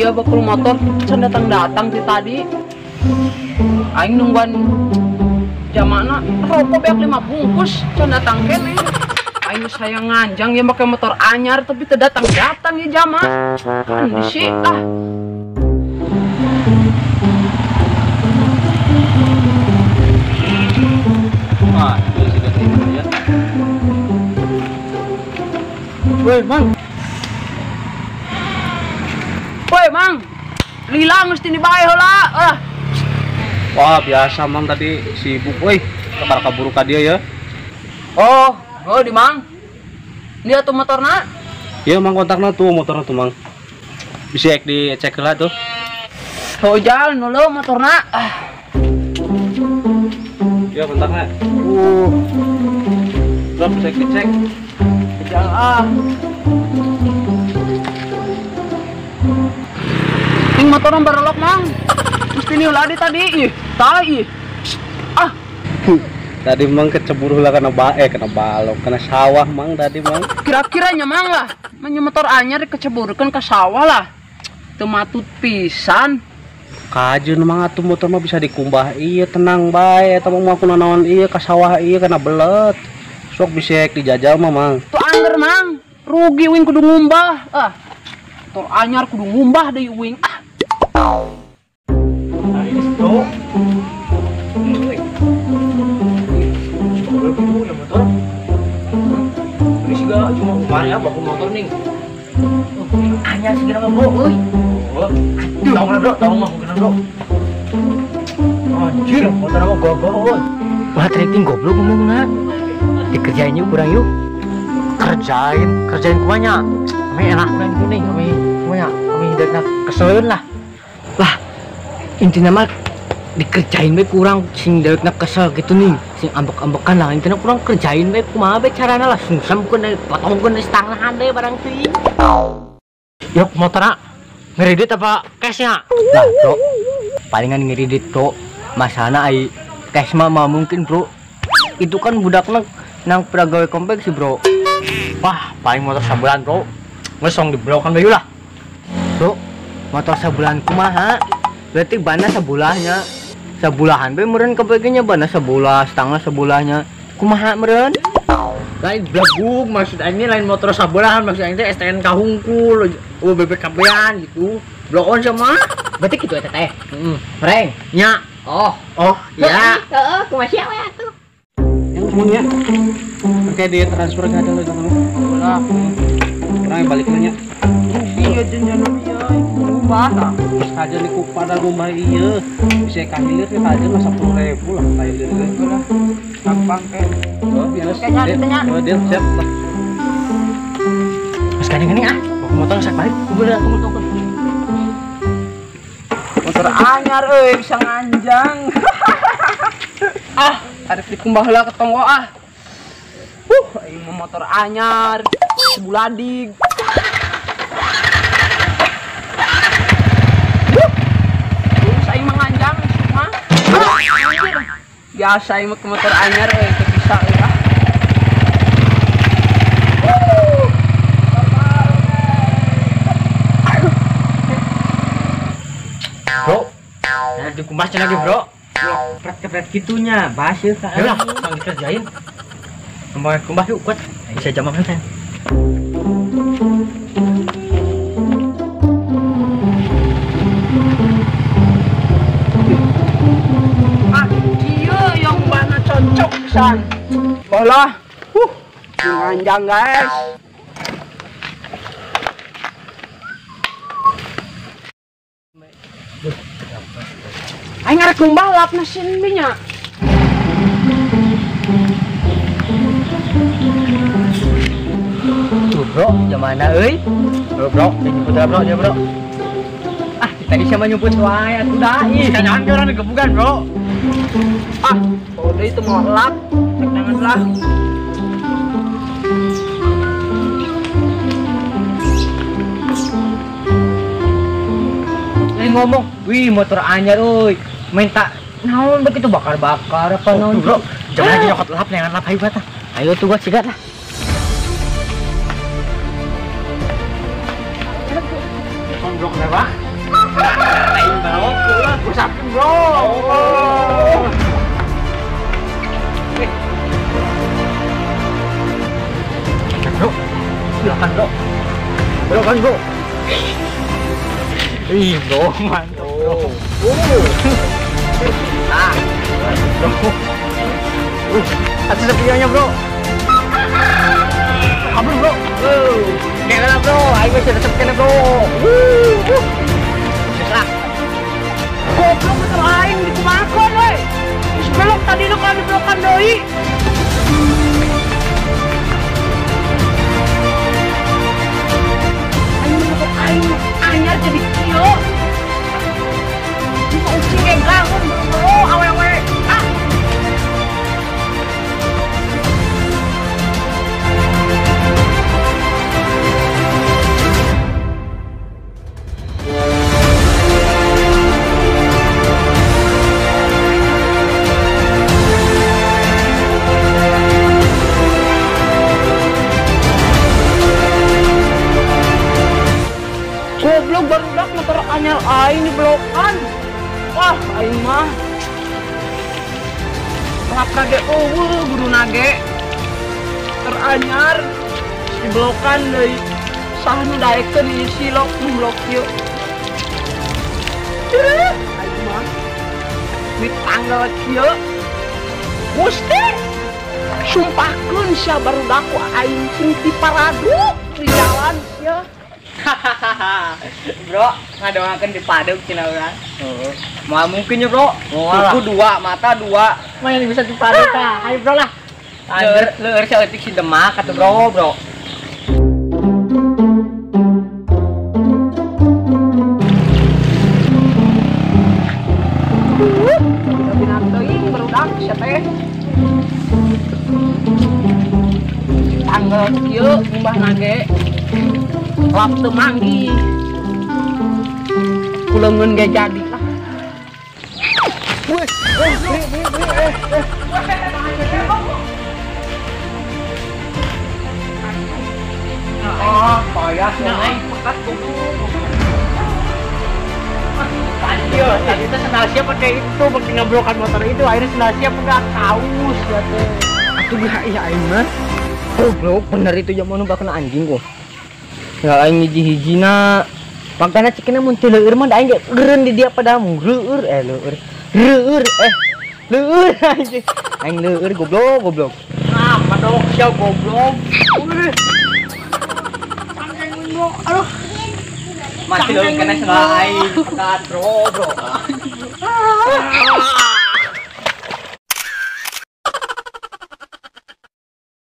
Iya bakul motor can datang-datang ti tadi. Aing nungguan jamana rokok beak 5 bungkus can datang kene. Aing saya nganjang ya make motor anyar tapi teu datang-datang ya jama. Kan sih ah. Ah, ya. Woi, Mang. Woi, Mang. Lila mesti dibae heula. Ah. Wah, biasa Mang tadi sibuk woi. Kabar kaburu ka dia ya. Oh, oh di Mang. Dia tuh motorna. Iya, Mang kontakna tuh motorna tuh, Mang. Bisa dicek heula tuh. Oh, jalan dulu motorna. Ah. Iya, kontakna. Belum bisa dicek. Jalan ah. Ini motorna barelok, Mang. Mesti niula di tadi, ih, tai, ih. Ah. Tadi Mang kecebur lah kena kena balok, kena sawah Mang tadi Mang. Kira-kiranya Mang lah, menye motor anyar keceburkeun ke sawah lah. Teu matut pisan. Kajeun Mang atuh motor mah bisa dikumbah iya tenang bae eta mah aku nanaon iya ka sawah iya kena belet. Sok bisa dijajal mah Mang. Tuh angger Mang, rugi wing kudu ngumbah. Ah. Motor anyar kudu ngumbah deui wing. Ah. Bro. Motor. Ini sih gak cuma kemarin ya baku motor nih. Anyar sih kena bro, euy. Aduh, tahu bro, tahu mah kena bro. Anjir, motor aku gogoh euy. Wah, rating goblok ngomongna. Dikerjain yuk kurang yuk. Kerjain kumanya. Ame enak kurang itu nih, ame kumanya, ame hidupna keseleun lah. Lah, intinya mah dikerjain bae kurang sing dewekna kesel gitu nih, sing ambek-ambekan lah intinya kurang kerjain bae kumaha bae carana lah sungsem keun potongkeun stangahan deui barang teuing. Yok motorna ngeridit apa cashnya? Lah bro, palingan ngeridit bro. Masalahna ai cash mah mungkin bro. Itu kan budakna nang pegawai konveksi bro. Wah, paling motor sabulan bro. Geus tong diblokan bae lah. Bro, motor sabulan kumaha? Berarti bana sebulahnya. Sebulahan bae meureun kabagenya bana sebulah, setengah sebulahnya. Kumaha meureun? Lain blaguk maksud aing lain motor sabulahan, maksud aing teh STNK hungkul, BPKB-an gitu. Blokon sama. Berarti kitu eta teh. Heeh. Preng. Nya. Oh. Oh, ya. Heeh, kumaha sia we atuh. Yang semuanya. Oke, di transfer ke ada lo jangan. Lah. Kurang balik nanya. Iya jenjana ieu ngumbah. Terus kajeun di pada ngumbah ieu. Bisa ka hilir teh kajeun mah 10.000 lah ka hilir teh. Lah. Gampang eh. Oh, biasa. Oh, deal siap lah. Mas gandeng-gandeng ah, bawa motor sak balik. Kumpul kumpul. Motor anyar euy bisa nganjang. Ah, arek dikumbah heula ke tonggo ah. Aing mah motor anyar, sebuladig. Terus aing mah nganjang mah. Biasa aing mah ke motor anyar euy teu bisa euy ah. Bro, nah dikumbah lagi bro. Kepret-kepret gitunya, baseuh ka. Ayo lah, langsung dikerjain. Kumbah yuk kuat. Bisa jam apa kan? Ah, dia yang mana cocok pisan. Bola. Nganjang guys. Aing arek ngumbah lap mesin nya. Tuh bro, jamana euy? Bro, bro, nyebut bro, ya bro. Ah, kita bisa menyebut wae atuh dah ih. Jangan ke orang digebukan, bro. Ah, udah itu mau lap, cek tangan lah. Ini ngomong, wih motor anyar euy. Minta naon begitu bakar-bakar apa naon, bro. Jangan lagi nyokot lap, jangan lap ayo bata. Ayo tuh gua sigat lah. Bro, kenapa? Lain bro. Usapkeun bro. Bro. Silakan bro. Silakan bro. Ih bro, mantap bro. Ah, bro. Atas videonya bro. Kabur bro. Kayak lah bro, ayo masih tetep kena bro. Susah. Goblok betul aing dikumakan woi. Geus belok tadi lu kalau dibelokan deui. Aing menurut aing anyar jadi kieu. Di ucing ge ganggu bro awewe. Ah. Goblok barudak motor anyar aing dibelokan. Wah, aing mah. Kelapa ge eueuh guruna ge. Teranyar dibelokan deui. Saha nu daekeun ieu silok nu blok ieu. Aing mah. Di tanggal kieu. Gusti. Sumpahkeun sia barudak ku aing sing diparaduk di jalan sia. Hahaha. Bro, ngadoakeun di paduk cenah urang. Heeh. Moal mungkin ya, Bro. Kuku dua, mata dua. Mana bisa di paduk tah. Ayo, Bro lah. Leur leur saeutik si Demak atuh, Bro, Bro. Bina teuing barudak sia teh. Tanggal kieu ngumbah ge. Lap teu manggih. Kuleungeun ge jadi lah. Wih, Ah, payah nah aing pekat goblok. Tadi tadi teh sendal sia pakai itu, pakai ngeblokan motor itu, akhirnya sendal sia pegat kaus ya teh. Atuh geus ieu aing mah. Goblok bener itu jaman nu bakna anjing kok. Ya aing hiji-hijina. Pangkana cikina mun teu leueur mah da aing ge eureun di dia pada leueur leueur. Leueur leueur anjing. Aing leueur goblok goblok. Nah, padok sia goblok. Wih. Cangkeng bro. Aduh. Mati leueur kena sendal aing. Pekat bro, bro.